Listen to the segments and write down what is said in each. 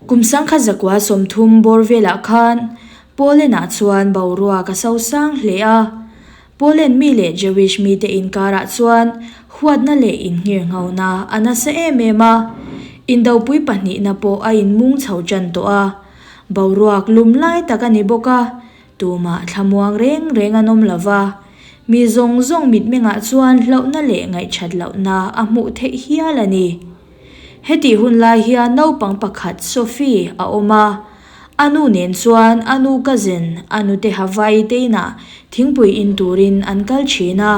Kum 1930 bawr velah khan Poland-ah chuan boruak a sosang hle a. Poland mi leh Jewish mite inkarah chuan huatna leh innghirnghona a nasa em em a, indopui pahnihna pawh a inmung chho tan tawh a. Boruak lum lai tak a ni bawk a, tumah thlamuang reng reng an awm lo va, mi zawng zawng mitmengah chuan hlauhna leh ngaihṭhat lohna a hmuh theih hial a ni. Hetih hun lai hian naupang pakhat Sophie a awm a, a nu nen chuan a nu cousin a nute Hawaii te inah thingpui in turin an kal thin a.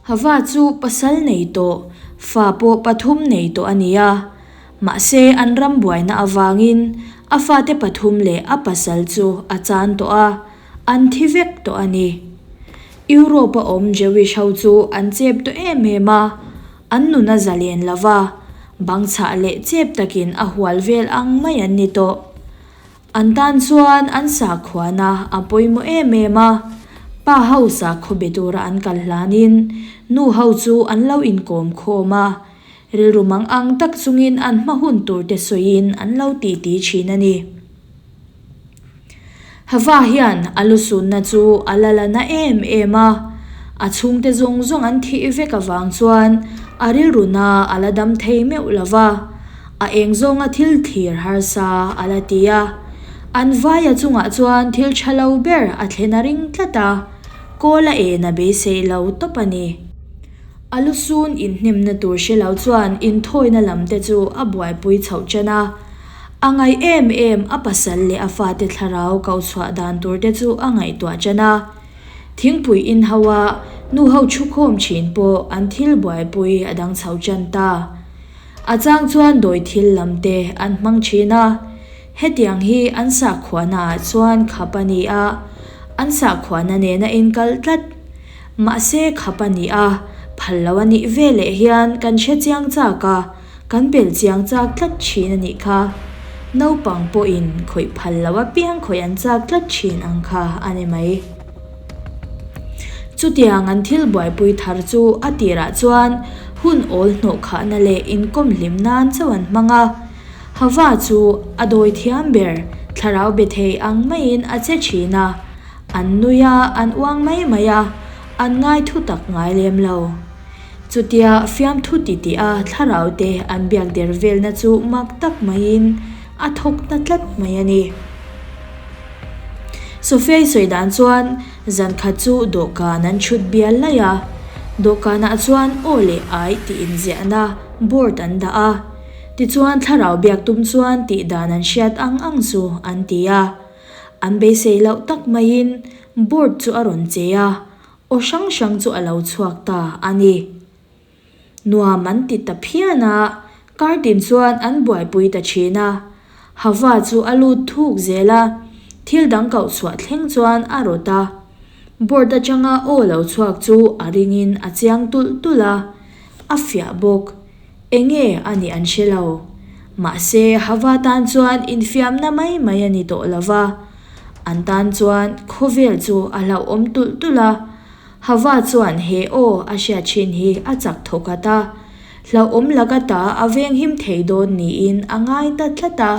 Hava chu pasal nei tawh, fa pawh pathum nei tawh a ni a. Mahse an ram buaina avangin a fate pathum leh a pasal chu a chan tawh a, an thi vek tawh a ni. Europe-a awm Jewish ho chu an chep tawh em em a, an nun a zalen lo va, bang chhah leh chep takin a hual vel ang mai an ni tawh. An tan chuan an sakhuana a pawimawh em em a, pa ho sakhaw be tura an kal hlanin nu ho chu an lo inkawm khawm a, rilru mang ang tak chungin an hma hun tur te sawiin an lo titi thin a ni. Hava hian a lusunna chu a la la na em em a, a chhungte zawng zawng an thih vek avang chuan a rilru na a la dam thei meuh lo va. A eng zawnga thil thlir harsa a la ti a, an vaia chungah chuan thil tha lo ber a thlen a ring tlat a, kawl a en a beisei lo tawp a ni. A lusun inhnemna tur hre lo chuan inthawina lam te chu a buaipui chhoh ṭan a, a ngaih em em a pasal leh a fate thlarau ko chhuah dan tur te chu a ngaihtuah ṭan a. Thingpui inho a nuho thukhawm ṭhin pawh an thil buaipui a dang chho ṭan ta. A chang chuan dawi thil lam te an hmang thin a, hetiang hi an sakhuana ah chuan khap a ni a, an sakhuana nen a inkal tlat. Mahse khap a ni a, phal lo a nih ve leh hian kan hre chiang chak a, kan bel chiang chak tlat thin a nih kha. Naupang pawhin khawih phal lo apiang khawih an chak tlat thin ang kha a ni mai. Chutiang an thil buaipui thar chu a tirah chuan hun awl hnawh khahna leh inkawm hlim nan chauh an hmang a. Hava chu a dawi thiam ber, thlarau be thei ang maiin a che thin a, an nui a, an uang mai mai a, an ngai thu tak ngai lem lo. Chutia fiamthu titih a thlarau te an biak der velna chu mak tak maiin a thawk na tlat mai a ni. Sophia-i sawi dan chuan zan khat chu dawhkan an chhut bial laih a, dawhkanah chuan aw leh ai tih inziahna board an dah a, tichuan thlarau biak tum chuan tih dan an hriat ang ang chu an ti a. An beisei loh tak maiin board chu a rawn che a, aw hrang hrang chu a lo chhuak ta a ni. Nuam an ti ta phian a, kartin chuan an buaipui ta thin a. Hava chu a lut thuk zel a, thil dang koh chhuah thleng chuan a rawt a. Board atanga aw lo chhuak chu a ringin a chiang tulh tulh a, a fiah bawk. Enge a nih an hre lo. Mahse, Hava tan chuan infiamna mai mai a ni tawh lo va, an tan chuan khawvel chu a hlauhawm tulh tulh a. Hava chuan he aw a hriat thin hi a chak thawkhat a, hlauhawm laka ta a venghim thei dawn niin a ngai ta tlat a.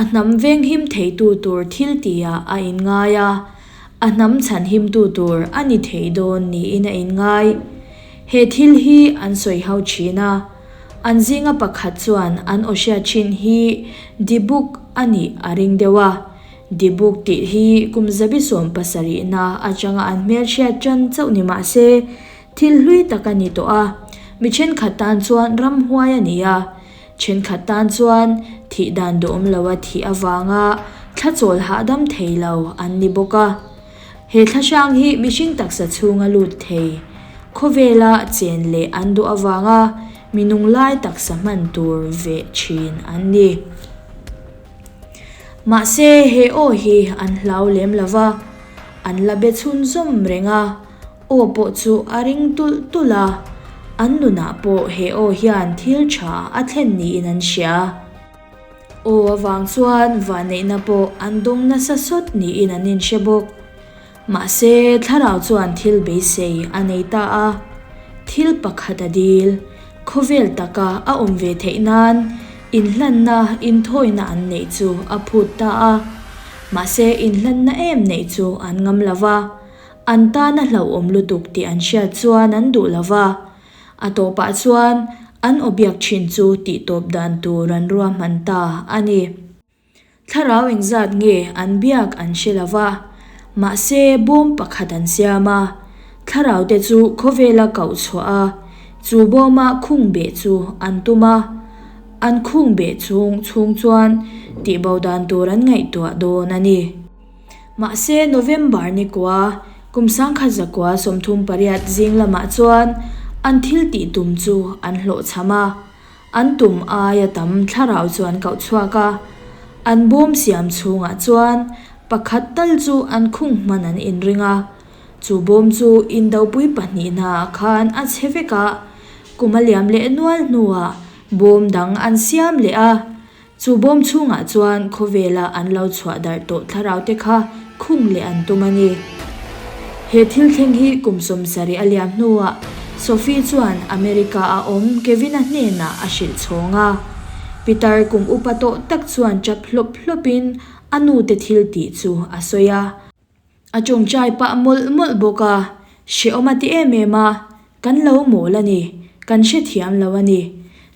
A hnam venghim theitu tur thil tihah a inngai a, a hnam chhanhimtu tur a ni thei dawn niin a inngai. He thil hi an sawi ho thin a, an zinga pakhat chuan an aw hriat thin hi Dibuk a nih a ring deuh a, Dibuk tih hi kum zabi 70na atanga an hmelhriat tan chauh ni mah se, thil hlui tak a ni tawh a. Mi thenkhat tan chuan ramhuai a ni a, thenkhat tan chuan thih dan duhawm loa thih avanga thla chawl hahdam thei lo an ni bawk a. He thla hrang hi mihring taksa chhunga lut thei, khawvela chen leh an duh avanga mi nung lai taksa hman tur veh thin an ni. Mahse, he aw hi an hlau lem lo va, an la be chhunzawm reng a, aw pawh chu a ring tulh tulh a, an nunah pawh he aw hian thil tha a thlen niin an hria. Aw avang chuan vanneihna pawh an dawng nasa sawt niin an inhre bawk. Mahse, thlarau chuan thil beisei a nei ta a, thil pakhat a dil, khawvel taka a awm ve theih nan Inhlanna, inthawina an neih chu a phut ta a. Mahse, inhlanna em neih chu an ngam lo va, an tan a hlauhawm lutuk tih an hriat chuan an duh lo va. A tawpah chuan an aw biak thin chu tihtawp dan tur an ruahman ta a ni. Thlarau engzat nge an biak an hre lo va, mahse bawm pakhat an siam a, thlarau te chu khawvela koh chhuah a, chu bawma khung beh chu an tum a, an khung beh chung chhung chuan tihbo dan tur an ngaihtuah dawn a ni. Mahse November ni kua kum 1938 zing lamah chuan an thil tih tum chu an hlawhchham a. An tum aia tam thlarau chu an koh chhuak a, an bawm siam chhungah chuan pakhat tal chu an khung hman an inring a. Chu bawm chu indopui pahnihnaah khan a chhe vek a, kum a liam leh nual hnuah bawm dang an siam leh a. Chu bawm chhungah chuan khawvela an lo chhuah darh tawh thlarau te kha khung leh an tum a ni. He thil thleng hi kum 70 a liam hnuah Sophie chuan America a awm Kevin-a hnenah a hrilh chhawng a. Pitar kum upa tawh tak chuan tap hlawp hlawpin a nute thil tih chu a sawi a. A tawngtai pah mawlh mawlh bawk a, hrehawm a ti em em a, kan lo mawl a ni, kan hrethiam lo a ni.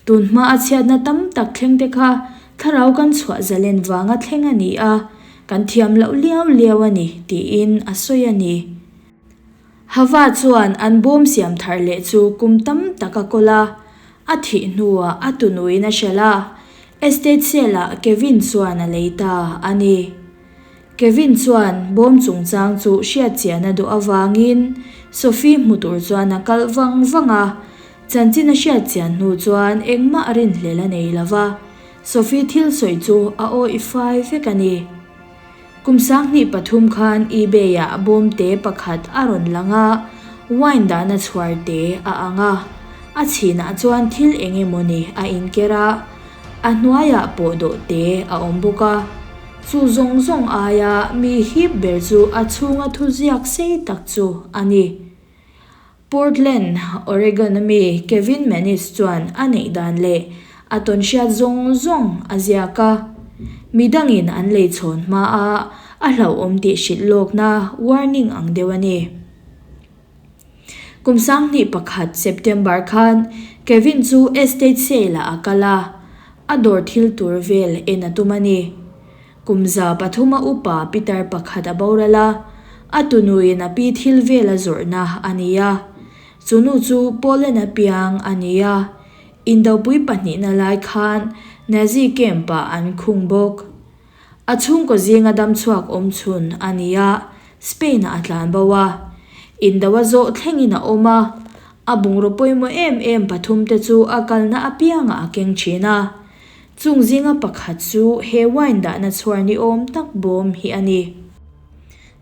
Tun hma a chhiatna tam tak thleng te kha thlarau kan chhuah zalen vanga thleng a ni a, kan thiam loh liau liau a ni tiin a sawi a ni. Hava chuan an bawm siam thar leh chu kum tam tak a kawl a, a thih hnuah a tunuin a hralh a, estate sale ah Kevin chuan a lei ta a ni. Kevin chuan bawm chungchang chu hriatchian a duh avangin Sophie hmu tur chuan a kalh vang vang a, chanchin a hriatchian hnu chuan engmah rinhlel a nei lo va, Sophie thil sawi chu a awih fai vek a ni. Kum 2003 khan eBay ah bawm te pakhat a rawn lang a, wine dahna chhuar te a ang a, a chhinah chuan thil eng emawni a inker a, a hnuaiah pawhdawh te a awm bawk a. Chu zawng zawng aia mi hip ber chu a chhunga thuziak sei tak chu a ni. Portland, Oregon-a mi Kevin Mannis chuan a neih dan leh a tawnhriat zawng zawng a ziak a. Mi dangin an lei chhawn hmaa a hlauhawm tih hrilh lawkna warning ang deuh a ni. Kum 2001 September khan Kevin chu estate sale-ah a kal a, a dawr thil tur vel en a tum a ni. Kum 300 a upa pitar pakhat a boral a, a tunuin a pi thil vel a zawrhna a ni a. Chu nu chu Poland-a piang a ni a, indopui pahnihna lai khan Nazi camp-ah an khung bawk. A chhungkaw zinga damchhuak awm chhun a ni a, Spain-ah a tlan bo a. Indo a zawh thlengin a awm a, a bungraw pawimawh em em pathumte chu a kalna apiangah a keng thin a. Chung zinga pakhat chu he wine dahna chhuar ni awm tak bawm hi a ni.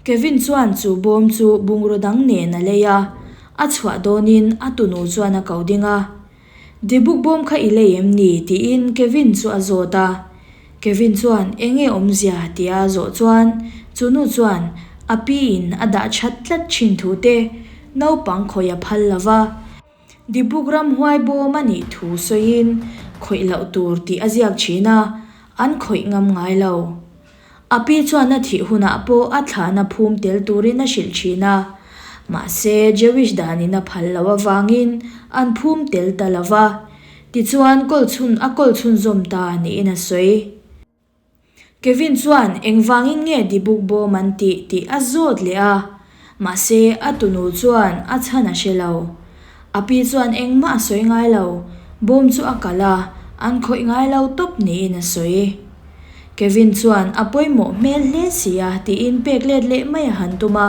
Kevin chuan chu bawm chu bungraw dang nen a lei a, a chhuah dawnin a tunu chuan a ko ding a. Dibuk bawm kha i lei em ni? tiin Kevin chu a zawt a. Kevin chuan eng nge awmzia tia a zawh chuan chu nu chuan a pi in a dah that tlat thin thu te naupang khawih a phal lo va. Dibuk ramhuai bawm a nih thu sawiin khawih loh tur tih a ziak thin a, an khawih ngam ngai lo. A pi chuan a thih hunah pawh a thlahna phum tel turin a hrilh thin a, mahse Jewish danin a phal loh avangin an phum tel ta lo va, tichuan kawl chhun a kawl chhunzawm ta niin a sawi. Kevin chuan engvangin nge Dibuk bawm an tih tih a zawt leh a, mahse a tunu chuan a chhan a hre lo. A pi chuan engmah a sawi ngai lo, bawm chu a kalh a, an khawih ngai lo tawp niin a sawi. Kevin chuan a pawimawh hmel hle si a tiin pek let leh mai a han tum a,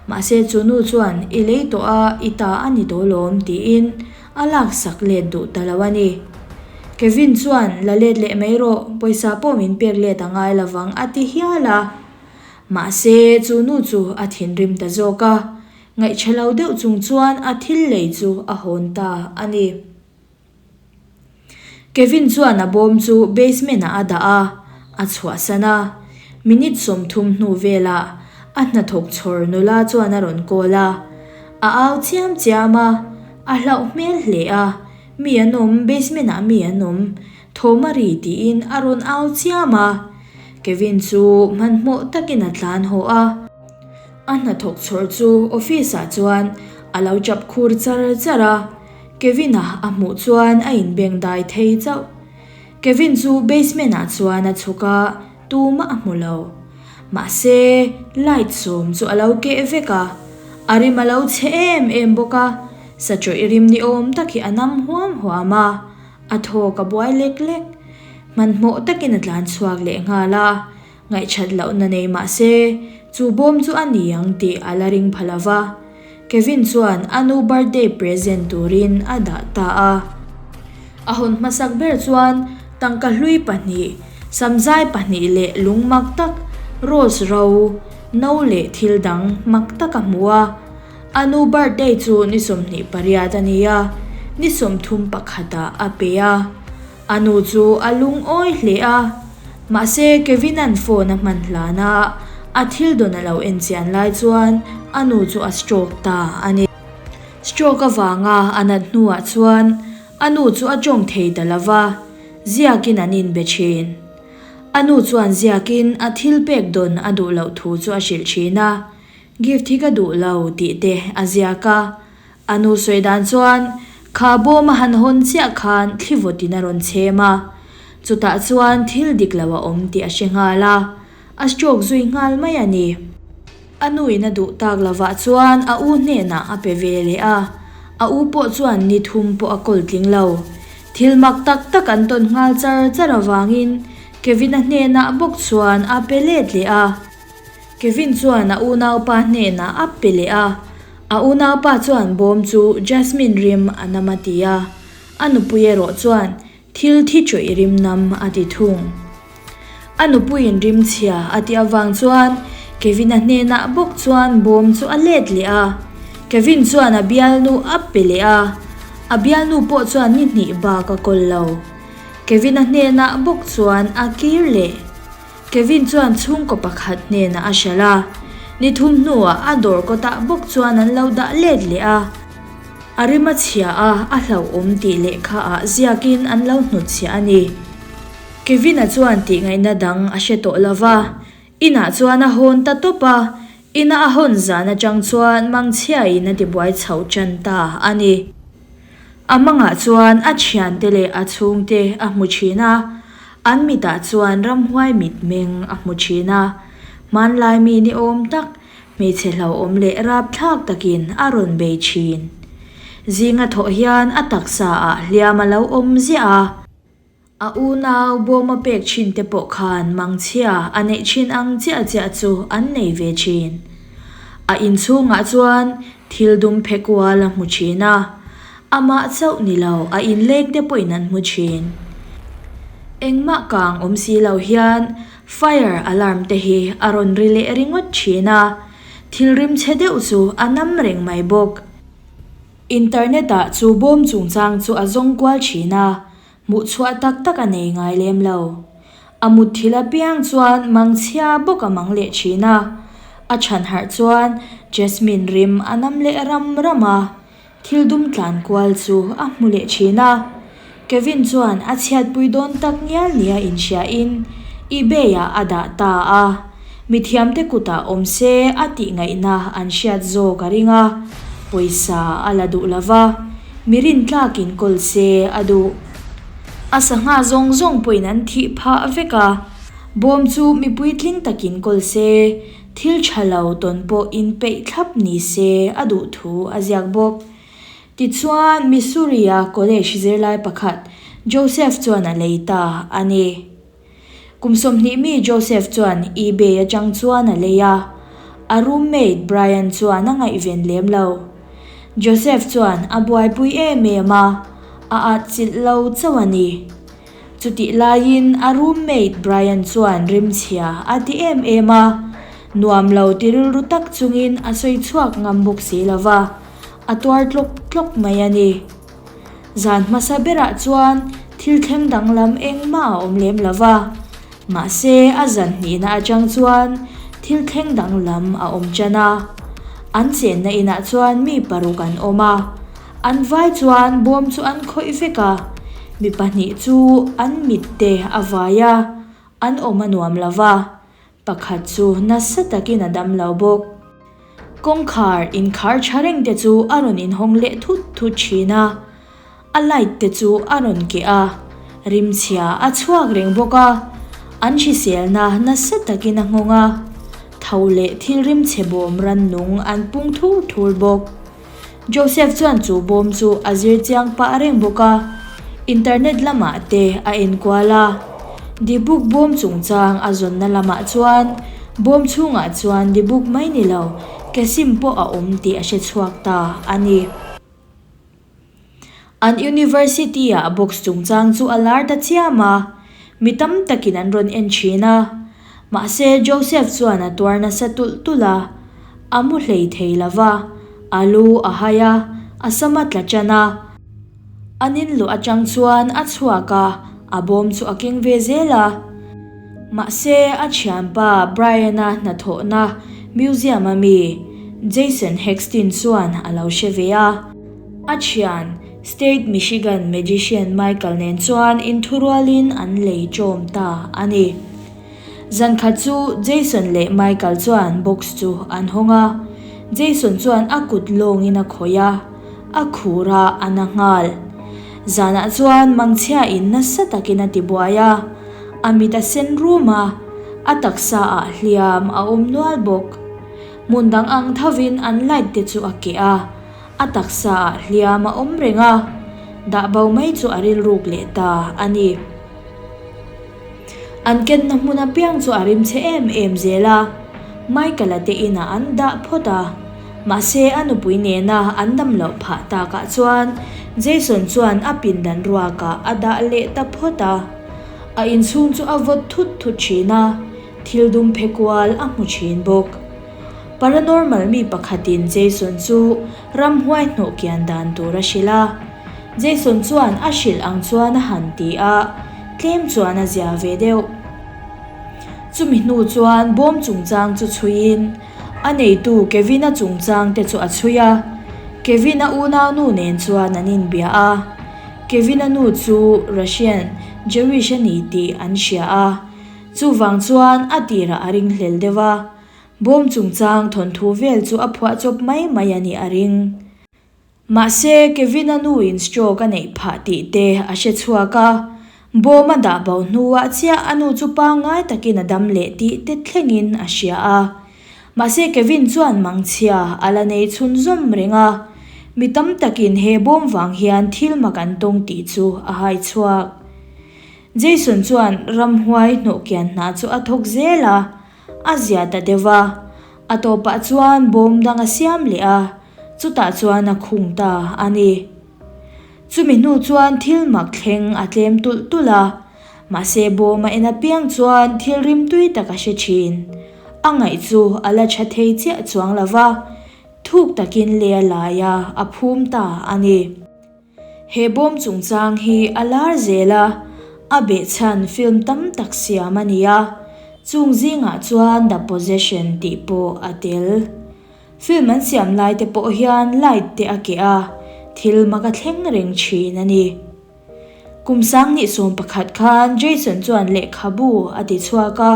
mahse chu nu chuan i lei tawh a, i ta a ni tawh lawm tiin a laksak let duh ta lo a ni. Kevin chuan la let leh mai rawh, pawisa pawh min pek let a ngai lovang a ti hial a. Mahse chu nu chu a thinrim ta zawk a, ngaihṭha lo deuh chung chuan a thil lei chu a hawn ta a ni. Kevin chuan a bawm chu basement ah a dah a, a chhuahsan a. Minute 30 hnu velah a hnathawk chhawr nula chuan a rawn call a. A au chiam chiam a, a hlauh hmel hle a, Mi an awm, basement ah mi an awm. Thawm a ri tiin a rawn au chiam a. Kevin chu hmanhmawh takin a tlan haw a. A hnathawk chhawr chu office ah chuan a lo chap khur char char a. Kevin-a a hmuh chuan a inbeng dai thei chauh. Kevin chu basement ah chuan a chhuk a, tumah a hmu lo. Mahse, light sawm chu a lo keh vek a, a rim a lo chhe em em bawk a, satrawih rim ni awm tak hi a nam huam huam a, a thawk a buai lek lek. Hmanhmawh takin a tlan chhuak leh nghal a, Ngaihchat lohna nei mah se, chu bawm chu a ni ang tih a la ring pha lo va. Kevin chuan a nu birthday present turin a dah ta a. A hawn hmasak ber chuan tangka hlui pahnih, samzai pahnih leh lung mak tak, rose ro, no leh thil dang mak tak a hmu a. A nu birthday chu ni 28 a ni a, ni 31 ah a pe a. A nu chu a lungawi hle a, mahse Kevin-a'n phone a hman hlan a, a thil dawn a lo en chian lai chuan a nu chu a stroke ta a ni. Stroke avanga a nat hnuah chuan a nu chu a tawng thei ta lo va, ziakin an inbe thin. A nu chuan ziakin a thil pek dawn a duh loh thu chu a hrilh thin a, Gift hi ka duh lo tih te a ziak a. A nu sawi dan chuan, Kha bawm a han hawn chiah khan thli vawtin a rawn chhem a, chutah chuan thil dik lo a awm tih a hre nghal a, a stroke zui nghal mai a ni. A nuin a duh tak lovah chuan a u hnenah a pe ve leh a, a u pawh chuan ni thum pawh a kawl tling lo. Thil mak tak tak an tawn nghal char char avangin Kevin-a hnenah bawk chuan a pe let leh a. Kevin chuan a unaupa hnenah a pe leh a, a unaupa chuan bawm chu Jasmine rim a nam a ti a, a nupui erawh chuan thil thi chawih rim nam a ti thung. A nupuiin rim chhia a tih avang chuan Kevin-a hnenah bawk chuan bawm chu a let leh a, Kevin chuan a bialnu a pe leh a, a bialnu pawh chuan ni hnih bak a kawl lo. Kevin-a hnenah bawk chuan a kir leh. Kevin chuan chhungkaw pakhat hnenah a hralh a, ni thum hnuah a dawr kawtah bawk chuan an lo dah let leh a. A rim a chhia a, a hlauhawm tih lehkha ah ziakin an lo hnutchhiah a ni. Kevin-a chuan tihngaihna dang a hre tawh lo va, inah chuan a hawn ta tawp a, ina a hawn zan atang chuan mangchhiain a tibuai chho tan ta a ni. A mangah chuan a thiante leh a chhungte a hmu thin a, an mitah chuan ramhuai mitmeng a hmu thin a. Hmanlai mi ni awm tak, hmeichhe hlauhawm leh rapthlak takin a rawn bei thin. Zinga thawh hian a taksa ah hliam a lo awm ziah a. A unau bawma pek thin te pawh khan mangchhia a neih thin ang chiah chiah chu an nei ve thin. A inchhungah chuan thil dum phe kual a hmu thin a, amah chauh ni lo a inleng te pawhin an hmu thin. Engmah kang awm si lo hian fire alarm te hi a rawn ri leh ringawt thin a, thil rimchhe deuh chu a nam reng mai bawk. Internet ah chu bawm chungchang chu a zawng kual thin a, Hmuh chhuah tak tak a nei ngai lem lo. A mutthil apiang chuan mangchhia bawk a mang leh thin a. A chhan harh chuan Jasmine rim a nam leh ram ram a. Thil dum tlan kual chu a hmu leh thin a. Kevin chuan a chhiatpui dawn tak ngial nia inhriain eBay ah a dah ta a. Mithiamte kutah awm se a tih ngaihna an hriat zawk a ring a, pawisa a la duh lo va, mi rintlakin kawl se a duh. A sangha zawng zawng pawhin an thih phah vek a, bawm chu mi puitling takin kawl se, thil tha lo tawn pawh inpeih thlap ni se a duh thu a ziak bawk. Tichuan, Missouri-a college zirlai pakhat Joseph chuan a lei ta a ni. Kum 20 mi Joseph chuan eBay atang chuan a lei a, a roommate Brian chuan a ngaihven lem lo. Joseph chuan a buaipui em em a, a atchilh lo chauh a ni. Chutih laiin a roommate Brian chuan rimchhia a ti em em a, nuam lo ti rilru tak chungin a sawi chhuak ngam bawk si lo va, a tuar tlawk tlawk mai a ni. Zan hmasa berah chuan thil thleng danglam engmah a awm lem lo va, mahse a zan hnihna atang chuan thil thleng danglam a awm tan a. An chenna inah chuan mi paruk an awm a, an vai chuan bawm chu an khawih vek a. Mi pahnih chu an mit te a vai a, an awm a nuam lo va, pakhat chu nasa takin a dam lo bawk. Kawngkhar inkhar tha reng te chu a rawn inhawng leh thut thut thin a, a light te chu a rawn keh a, rimchhia a chhuak reng bawk a, an hriselna nasa takin a nghawng a, tho leh thil rimchhe bawm rannung an pung thur thur bawk. Joseph chuan chu bawm chu a zir chiang pah reng bawk a, internet lamah te a enkual a. Dibuk bawm chungchang a zawnna lamah chuan bawm chhungah chuan dibuk mai ni lo, kesim pawh a awm tih a hre chhuak ta a ni. An university-ah box chungchang chu a lar ta chiam a, mi tam takin an rawn en thin a. Mahse, Joseph chuan a tuar nasa tulh tulh a, a mu hlei thei lo va, a lu a hai a, a sam a tla tan a. An inluah atang chuan a chhuak a, a bawm chu a keng ve zel a. Mahse, a thianpa Brian-a hnathawhna museum-a mi Jason Hextin chuan a lo hre ve a. A thian, State Michigan magician Michael nen chuan inthurualin an lei ṭawm ta a ni. Zankhat chu Jason leh Michael chuan box chu an hawng a, Jason chuan a kut lawngin a khawih a, a khur a, a na nghal. Zanah chuan mangchhiain nasa takin a tibuai a, a mit a sen rum a, a taksaah hliam a awm nual bawk. Hmun dang ang thovin an light te chu a keh a. A taksa ah hliam a awm reng a, dah bo mai chu a rilruk leh ta a ni. An kenna hmun apiang chu a rim chhe em em zel a, Michael-a te inah an dah phawt a, mahse a nupui nena an dam loh phah takah chuan Jason chuan a pindan ruakah a dah leh ta phawt a. A inchhung chu a vawt thut thut thin a, thil dum phe kual a hmu thin bawk. Paranormal mi pakhatin Jason chu ramhuai hnawh kian dan tur a hrilh a. Jason chuan a hrilh ang chuan a han ti a, tlem chuan a zia ve deuh. Chumi hnu chuan bawm chungchang chu chhuiin a neitu Kevin-a chungchang te chu a chhui a. Kevin-a unaunu nen chuan an inbia a. Kevin-a nu chu Russian Jewish a ni tih an hria a, chuvang chuan a tirah a ringhlel deuh a. Bawm chungchang thawnthu vel chu a phuah chawp mai mai a nih a ring. Mahse, Kevin-a nuin stroke a neih phah tih te a hre chhuak a, bawm a dah bo hnuah chiah a nu chu pangngai takin a dam leh tih te thlengin a hria a. Mahse, Kevin chuan mangchhia a la nei chhunzawm reng a, mi tam takin he bawm vang hian thil mak an tawng tih chu a hai chhuak. Jason chuan ramhuai hnawhkian hna chu a thawk zel a. A zia ta deuh va, a tawpah chuan bawm dang a siam leh a, chutah chuan a khung ta a ni. Chumi hnu chuan thil mak thleng a tlem tulh tulh a, mahse bawm a en apiang chuan thil rimtui tak a hre thin. A ngaih chu a la tha thei chiah chuang lo va, thuk takin lei a lai a, a phum ta a ni. He bawm chungchang hi a lar zel a, a behchhan film tam tak siam a ni a, chung zingah chuan The Possession tih pawh a tel. Film an siam lai te pawh hian light te a keh a, thil mak a thleng reng thin a ni. Kum 2011 khan Jason chuan lehkhabu a ti chhuak a,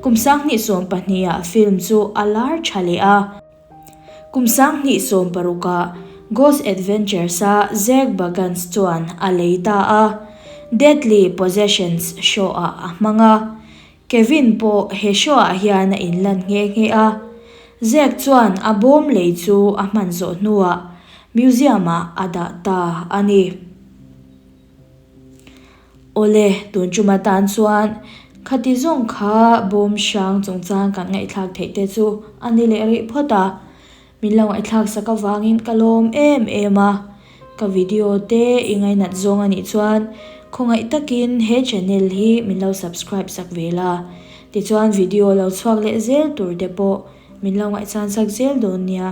kum 2012 ah film chu a lar tha leh a. Kum 2016 ah Ghost Adventures-a Zach Bagans chuan a lei ta a, Deadly Possessions show-ah a hmang a. Kevin pawh he show-ah hian a inlan nghe nghe a. Zach chuan a bawm lei chu a hman zawh hnuah museum-ah a dah ta a ni. Awle, tun tum atan chuan khati zawng kha bawm hrang chungchang kan ngaihthlak theih te chu a ni leh rih phawt a. Min lo ngaihthlak sak avangin ka lawm em em a. Ka video te i ngainat zawng a nih chuan khawngaih takin he channel hi min lo subscribe sak ve la. Tichuan video lo chhuak leh zel tur te pawh min lo ngaihchan sak zel dawn nia.